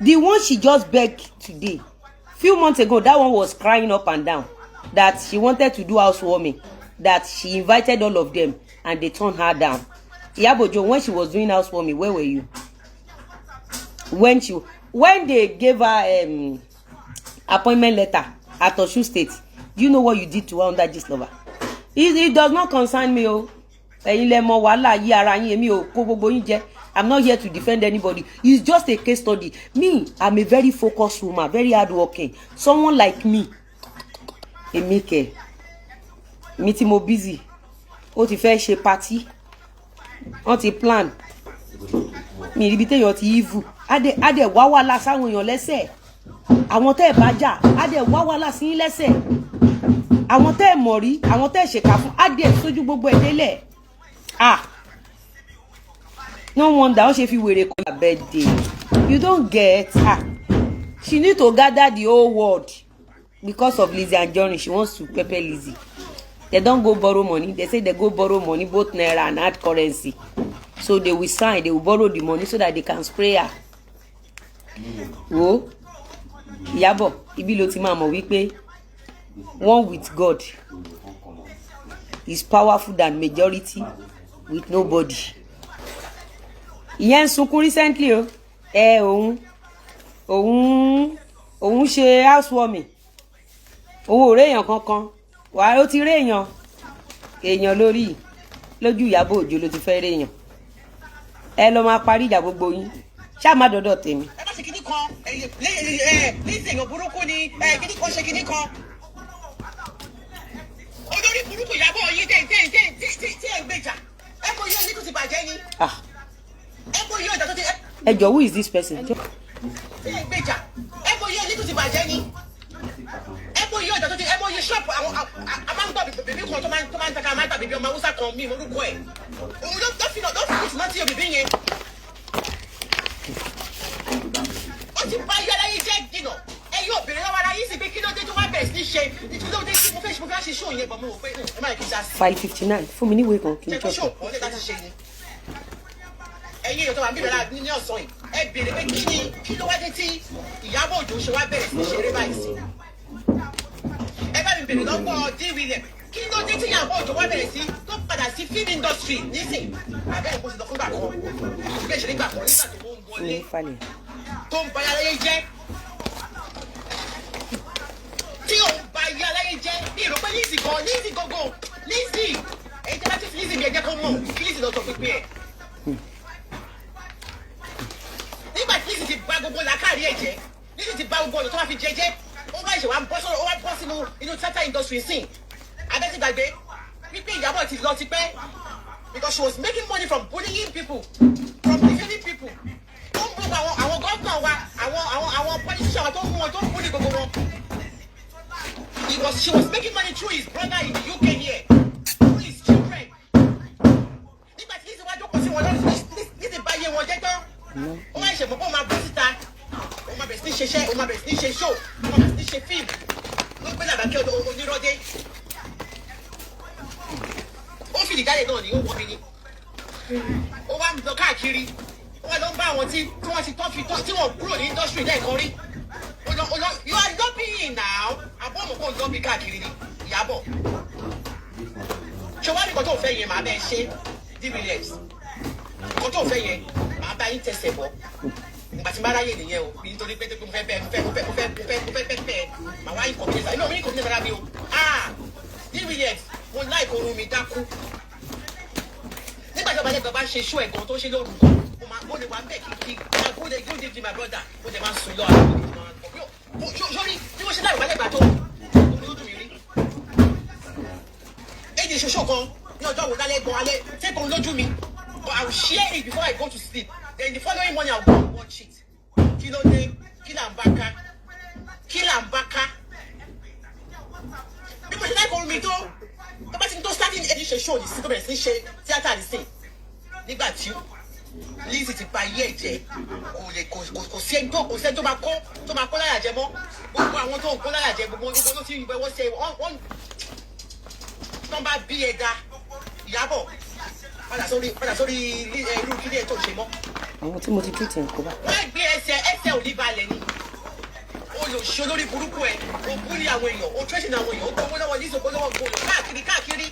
The one she just begged today, few months ago, that one was crying up and down that she wanted to do housewarming, that she invited all of them and they turned her down. Iyabo Ojo, when she was doing housewarming, where were you? When they gave her appointment letter at Osun State, do you know what you did to her under Gistlover? It does not concern me o. Ẹ̀yin lẹ mọ̀ wàhálà yí ara yín, èmi ò kó gbogbo yín jẹ. I'm not here to defend anybody. It's just a case study. Me, I'm a very focused woman, very hardworking. Someone like me, èmi kẹ̀, mi tí mo busy, ó ti fẹ́ ṣe party, wọ́n ti plan mi ibi téèyàn ti evil, á dẹ̀ wá wàhálà sáwọn èèyàn lẹ́sẹ̀. Àwọn tẹ́ ẹ̀ bá jà, á dẹ̀ wá wàhálà sí yín lẹ́sẹ̀. Àwọn tẹ́ ẹ̀ mọ̀ rí, àwọn tẹ́ ẹ̀ ṣèkà fún, á dẹ̀ sójú gbogbo ẹ̀ délẹ̀. Ah, no wonder wọ́n ṣe fi wèrè kọ́ birthday. You don't get. Ah, she need to gather the whole world because of Lizzy Anjorin. She wants to pepper Lizzy. They don go borrow money. They say they go borrow money, both naira and hard currency, so they will sign, they will borrow the money so that they can spray her. Wo Ìyábọ̀, ibi ló ti máa mọ̀ wípé one with God is powerful than majority with nobody. Ìyẹn ń sunkún recently o. Ẹ òun ṣe housewarming, òun ò réèyàn kankan. Wàá ó ti réèyàn, èèyàn lórí lójú Ìyábọ̀ Òjó ló ti fẹ́ réèyàn. Ẹ lọ máa parí ìjà gbogbo yín, ṣáà má dọ́dọ̀ tèmi. Ẹ má ṣe kinní kan ẹ ẹ Lizzy, èèyàn burúkú ni ẹ, kinní kan ṣe kinní kan, olórí burúkú Ìyábọ̀ yìí tẹ̀ tẹ̀ tẹ̀ tí tí tí ẹ ń gbèjà. Ẹ kò yọ ní tó ti bàjẹ́ ni. Ah. Ẹ kò yọ ọjà tó ti ẹ Ẹ jọ, who is this person? Tí ẹ ń gbèjà, ẹ kò yọ ní tó ti bàjẹ́ ni. Ẹ kò yọ ọjà tó ti ẹ mọ iye ṣọ́ọ̀bù àwọn a máa ń gbọ́ bèbí kan tó máa ń taka, máa ń ta bèbí ọmọ Haúsá kan, mi orúkọ ẹ̀ òun ló fi ló fi náà tí bèbí yẹn. Ó ti bá ayé aláyé jẹ́ jìnà. Ẹ yóò béèrè lọ́wọ́ ara yín sí pé kí ló dé tó wá bẹ̀rẹ̀ sí ṣe, kí ló dé tí mo fẹ́ ṣe show yẹn bọ̀, mo rò pé ẹ má yẹ kí n dá sí. File 59, fún mi níwèé kan kí n Ṣe kó jọ. show kan lè láti ṣe ni. Ẹ̀yin èèyàn tó wà níbẹ̀ láti ní ọ̀sán yìí, ẹ béèrè pé kí ni, kí ló wá dé tí Ìyábọ̀ Òjó ṣe wá bẹ̀rẹ̀ sí ṣeré báyìí sí. Ẹ bá mi béèrè lọ́wọ́ D William, kí ló dé tí Ìyábọ̀ Òjó wá bẹ̀rẹ̀ sí tó padà sí film industry nísìn? Àbẹ́rẹ́ kó ti lọ fúngbà kan bẹ́ẹ̀ ṣe nígbà kan, nígbà tó ń Fún mi wọlé falẹ̀. tó ń ba ayé jẹ́, tí òun ba ayé aláyé jẹ́ ní ìrò pé Lizzy gan, Lizzy gangan, Lizzy, èyí tí wọ́n ti fi Lizzy mi, ẹ jẹ́ kó mọ̀ kí Lizzy lọ sọ pípé ẹ̀. Nígbà tí Lizzy ti ba gbogbo làákàrí ẹ̀ jẹ́, Lizzy ti ba gbogbo ọ̀nà tó wá fi jẹ jẹ́, ó wá ìṣe wá bọ́ sọ́rọ̀, ó wá bọ́ sínú inú theatre industry sìn. Abẹ́sí gbàgbé wípé Ìyábọ̀ ti lọ tipẹ́ because she was making money from bullying people, from defaming people. Tó ń bú àwọn gómìnà wa, àwọn politician wa, tó ń mú wọn, tó ń bully gbogbo wọn. He was she was making money through his brother in the UK here, through his children. Nígbà tí Lizzy wá jókòó sí wọn lórí, Lizzy bá yé wọn jẹ́ tán, ó wá ṣe mọ̀ pé ó máa bọ́ síta, ó máa bẹ̀rẹ̀ sí ní ṣiṣẹ́, ó máa bẹ̀rẹ̀ sí ní ṣe show, ó máa bẹ̀rẹ̀ sí ní ṣe fíìmù. Ló gbé làbákẹ́ onírọ́dé, ó fìdí jáde náà ni ó wọ́ mi ni. Ó wá ń lọ káàkiri, ó wá lọ ń bá àwọn tí wọ́n ti tọ́ fi tọ́ tí wọ́n kúrò ní industry lẹ́ẹ̀kan rí. Ó lọ, you are lobbying now. Àbọ̀ ọmọ kò ń lobby káàkiri ni. Ìyábọ̀, ṣé wàá ní nǹkan tó fẹ́ yẹn, màá bẹ́ẹ̀ ṣe. D Williams, nǹkan tó fẹ́ yẹn, màá bá yín tẹsẹ̀ bọ̀ nígbà tí n bá ráyè nìyẹn o. Nítorí pé mo fẹ́ bẹ́ẹ̀, mo fẹ́ bẹ́ẹ̀, màá wá inconvenience. Inú mi inconvenience ara mi o. Ah, D Williams, mo láì kó orun mi dákú nígbà tí ọba lẹ́gbẹ̀ẹ́ bá ṣe show ẹ̀gbọ́n tó ṣe lóru kan, mo máa mo lè wà bẹ́ẹ̀ kí kí good good evening, my brother. Mo lè máa sùn lọ àwọn sórí bí wọ́n ṣe láì wà lẹ́gbàá tó lójú mi rí èdè ṣoṣo kan ní ọjọ́ wo lálẹ́ gan alẹ́ tẹ́kọ̀ọ́ lójú mi, but I will share it before I go to sleep. Then the following morning, I will go and watch it. Kí ló dé? Kí là ń bá ká? Kí là ń bá ká? Bí mo ṣe láì kọrun mi tó bá ti ń tó starting age ṣe show ní sí, tó bẹ̀rẹ̀ sí ṣe tíátà ní sìn, nígbà tí Lizzy ti ba ayé ẹ̀ jẹ́, kò lè kò sí ẹni tó kò sí ẹni tó máa kó láyà jẹ mọ́. Gbogbo àwọn tó ń kó láyà jẹ, gbogbo gbogbo ló ti ń wọ́n ṣe wọ́n tó ń bá bí ẹ̀dá. Ìyábọ̀, padà sórí irú kílẹ̀ tó ń ṣe mọ́. Àwọn tí mo ti treat ẹ̀ kó bá. Wọ́n gbé ẹsẹ̀, ẹsẹ̀ ò ní balẹ̀. Òṣì olórí burúkú ẹ, o bully àwọn èèyàn, o threaten àwọn èèyàn, o gbowó lọ́wọ́ Lizzy, o gbowó lọ́wọ́ gbòòrò káàkiri káàkiri.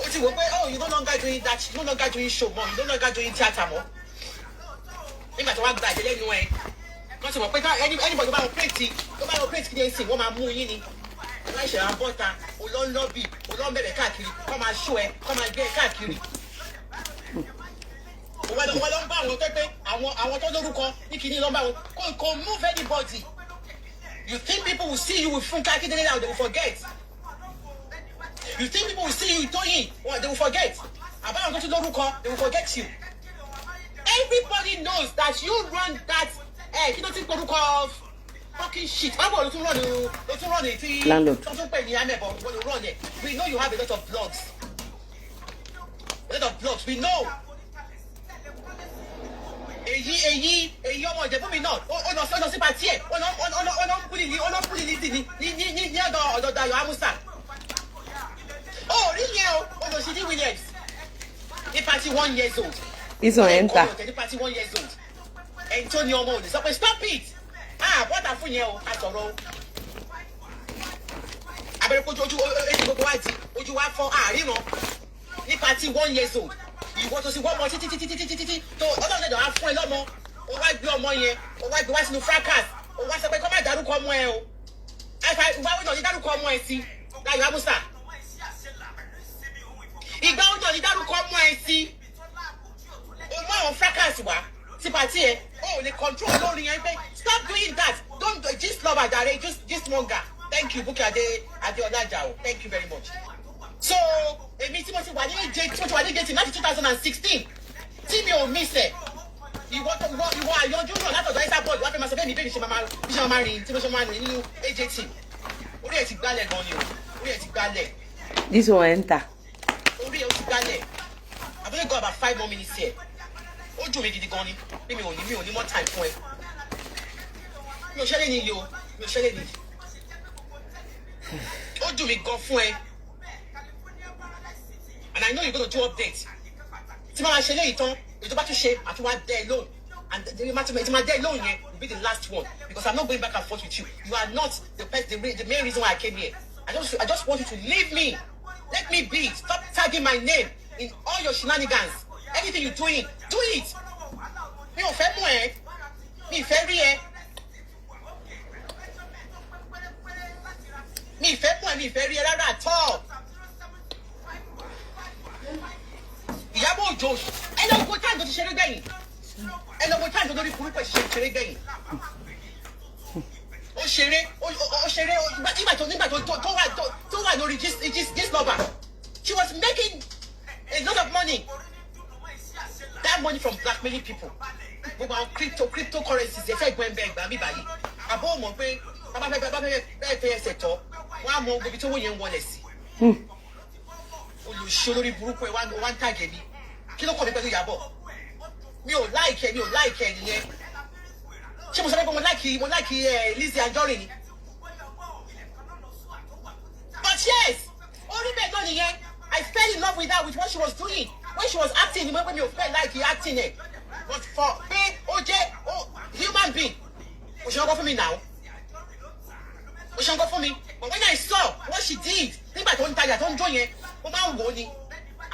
O ti wò pé, oh, you no longer doing that, you no longer doing show mọ́, you no longer doing theatre mọ́. Nígbà tí wọ́n gba àjẹ lẹ́nu ẹ, wọ́n ti mọ̀ pé anybody tó bá wọn operate kí ni ẹ̀sìn, wọ́n máa mú yín ni. Wọ́n ṣe àwọn bọ́ta olóńlọ́bì olóńbẹ̀rẹ̀ káàkiri, kọ́ máa ṣó ẹ, kọ́ máa gbé ẹ káàkiri. Wọ́n lọ ń bá àwọn tó pé àwọn tó lórúkọ ní kìíní ló ń bá wọn kò move anybody. You think people will see you with Funke Akindele now, they will forget? You think people will see you with Toyin, well, they will forget? Àbáwọn tó tún lórúkọ, they will forget you? Everybody knows that you run that, kí ló ti ń porúkọ fucking shit? Báwo ló tún run tí Landlord. tó tún pè ní amẹ̀bọ̀, wọ́n ló run ẹ̀. We know you have a lot of blogs, a lot of blogs, we know. Èyí ọmọ Ìjẹ̀bú mi náà, ó lọ sí party ẹ̀, ó lọ ń bully Lizzy ní ọ̀dọ̀ Dayọ̀ Amusa. Ó rí yẹn o, olùsídìí Williams ní party 1 years old. This one enter. Ní party 1 years old, ẹni tó ní ọmọ òní sọ pé, "Stop it." Ah, bọ́tà fún yẹn o, a sọ̀rọ̀ o. Abẹ́rẹ́ kojú ojú etí gbogbo wa di ojú wa fọ́ àríran ní party 1 years old. Ìwọ tó sì wọ́n mọ títí títí títí títí tó Ọlọ́run dẹ̀dọ̀ á fún ẹ lọ́mọ, o wá gbé ọmọ yẹn, o wá gbé wá sínú fracas, o wá sọ pé kọ́ má dárúkọ ọmọ ẹ o. Àìfà ìgbà wo náà ní dárúkọ ọmọ ẹ sí, Láyọ̀ Amusa? Ìgbà wo náà ní dárúkọ ọmọ ẹ sí? O mú àwọn fracas wá sí party ẹ, o ò lè control lórí yẹn pé, "Stop doing that, don't do gist lover jare, gist monger." Thank you, Bukky Ade Adeola Ajao, thank you very much. So èmi tí mo ti wà ní AJ, tí mo ti wà ní AJ láti 2016, tí mi ò miss ẹ̀, ìwọ tó ìwọ àyọjú náà látọ̀dọ̀ ẹ́sà bọ́ọ̀lù wá fẹ́ máa sọ bẹ́ẹ̀ mi bẹ́ẹ̀ mi ṣe máa bí ṣe máa rìn tí mo ṣe máa rìn nínú AJ team. Orí ẹ̀ ti gbálẹ̀ gan ni o, orí ẹ̀ ti gbálẹ̀. This one enter. Orí ẹ̀ ó ti gbálẹ̀. I've only got about 5 more minutes here. Ó dùn mí gidi gan ni bí mi ò ní more time fún ẹ. Mi ò ṣẹlẹ̀ ní iye o, mi ò ṣẹlẹ̀ ní. Ó dùn mí gan fún ẹ, and I know you gonna do update tí máa ṣe léyìí tán. Èyí tó bá tún ṣe àti wá dẹ́ ẹ lóhùn, and the tí máa dẹ́ ẹ lóhùn yẹn will be the last one, because I'm not going back and forth with you. You are not the main reason why I came here. I just want you to leave me, let me be. Stop tagging my name in all your shenanigans. Anything you doing, do it. Mi ò fẹ́ mú ẹ, mi ì fẹ́ rí ẹ, mi ì fẹ́ mú ẹ, mi ì fẹ́ rí ẹ rárá at all. Ìyábọ̀ Òjó, ẹ lọ wo time tó ti ṣeré gbẹ̀yìn. Ẹ lọ wo time tó lórí burúkú ẹ̀ ṣe ṣeré gbẹ̀yìn. Ó ṣeré, ó ṣeré nígbà tó wà lórí gist lover. She was making a lot of money, that money from blackmailing people. Gbogbo àwọn cryptocurrencies ẹ fẹ́ gbọ́n ẹgbẹ́ ẹgbàá mi báyìí. Àbọ̀ ò mọ̀ pé bàbá fẹ́ bẹ́ẹ̀ fẹ́ ẹsẹ̀ tọ́, wọ́n á mọ gbogbo ibi tó wó yẹn ń wọlé sí. Olùṣe olórí burúkú ẹ wá ń tàgé mi. Kí ló kọ́ mi pẹ̀lú Ìyábọ̀? Mi ò like ẹ, mi ò like ẹ nìyẹn. Ṣé mo sọ pé mo like ẹ Lizzy Anjorin ni? But yes, orí bẹ́ẹ̀ náà nìyẹn. I fell in love with her, with what she was doing when she was acting. Ni mo pé mi ò fẹ́ like acting ẹ̀, but for pé ó jẹ́ ó human being, kò ṣe ọkọ fún mi now, ó ṣe ọkọ fún mi. But when I saw what she did nígbà tó ń tajà, tó ń jó yẹn, mo máa ń wò ó ni.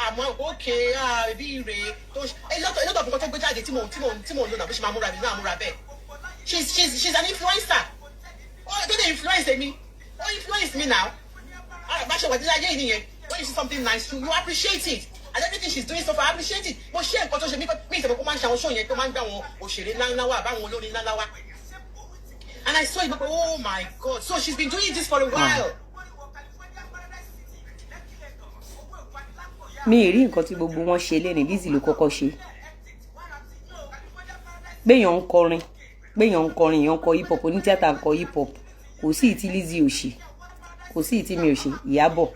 Àmọ́ okay, ẹbí rèé tó a lot of nǹkan tó gbé jáde tí mo ń lò náà, bó ṣe máa múra mi náà múra bẹ́ẹ̀. She's an influencer. Ó tó dey influence mi, ó influence me now. Bá ṣe wà nílé ayé yìí nìyẹn. When you see something nice, you appreciate it, and everything she's doing so far, I appreciate it. Mo ṣe nǹkan tó ṣe mí mí ìṣẹ̀lẹ̀ kó máa ń ṣe àwọn show yẹn tó máa ń gbé àwọn òṣèré ńláńlá wá àbáwọn olórin ńláńlá wá, and I saw it, oh my God, so she's been doing this for a while. Mi ì rí nǹkan tí gbogbo wọn ṣe lẹ́nu. Lizzy ló kọ́kọ́ ṣe. Gbéyàn ń kọrin, gbéyàn ń kọrin, èèyàn ń kọ hip hop, onítíátà ń kọ hip hop, kò sí ìtí Lizzy ò ṣe, kò sí ìtí mi ò ṣe. Ìyábọ̀,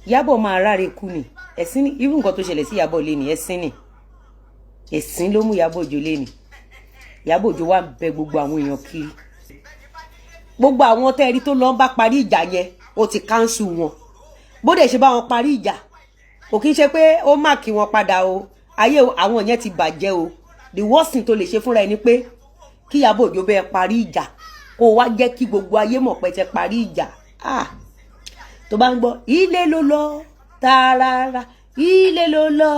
Ìyábọ̀ máa ráre kú ni. Ẹ̀sìn ní irú nǹkan tó ṣẹlẹ̀ sí Ìyábọ̀ lé ní. Ẹ̀sìn ni, ẹ̀sìn ló mú Ìyábọ̀ Òjó lé ní. Ìyábọ̀ Òjó wà ń bẹ gbogbo àwọn èèyàn kiri, gbogbo àwọn tẹ́ẹ̀rí tó lọ ń bá parí ìjà yẹn, ó ti cancel wọn. Bó dẹ̀ ṣe bá wọn parí ìjà, kò kí n ṣe pé ó má kí wọn padà o. Ayé àwọn yẹn ti bàjẹ́ o. The worst thing tó lè ṣe fúnra ẹ ni pé Kí Ìyábọ̀ Òjó bẹ́ẹ̀ parí ìjà, kó wá jẹ́ kí gbogbo ayé mọ̀ pé tẹ parí ìjà. Ah, tó bá ń gbọ́ ilé ló lọ tààràrà, ilé ló lọ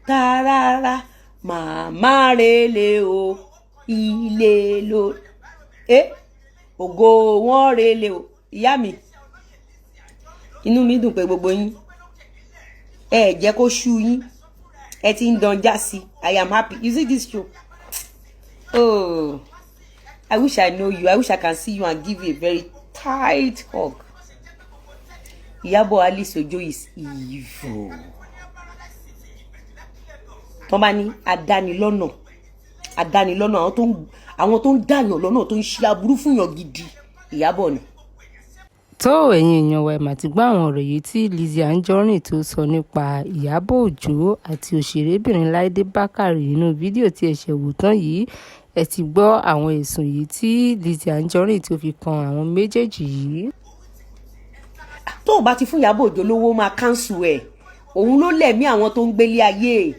tààràrà, màmá rèlé o, ilé ló ẹ ògo wọn rèlé o. Ìyá mi, inú mi dùn pé gbogbo yín, ẹ jẹ́ kó sú yín, ẹ ti ń dán já sí. I am happy. You see this show? Oh, I wish I know you. I wish I can see you and give you a very tight hug. Ìyábọ̀ Alice Ojo is evil. Tó bá ní adánilọ́nà, adánilọ́nà, àwọn tó ń dàyàn lọ́nà, tó ń ṣe aburú fún yàn gidi, Ìyábọ̀ ni. Tó, ẹ̀yin èèyàn wa, ẹ̀ mà ti gbọ́ àwọn ọ̀rọ̀ yìí tí Lizzy Anjorin tó sọ nípa Ìyábọ̀ Òjó àti òṣèrébìnrin Láìdé Bákàrè nínú fídíò tí ẹ ṣẹ̀ wò tán yìí. Ẹ ti gbọ́ àwọn ẹ̀sùn yìí tí Lizzy Anjorin tó fi kan àwọn méjèèjì yìí. Tó o bá ti fún Ìyábọ̀ Òjó lówó, máa cancel ẹ̀. Òun ló lẹ̀mí àwọn tó ń gbélé ayé.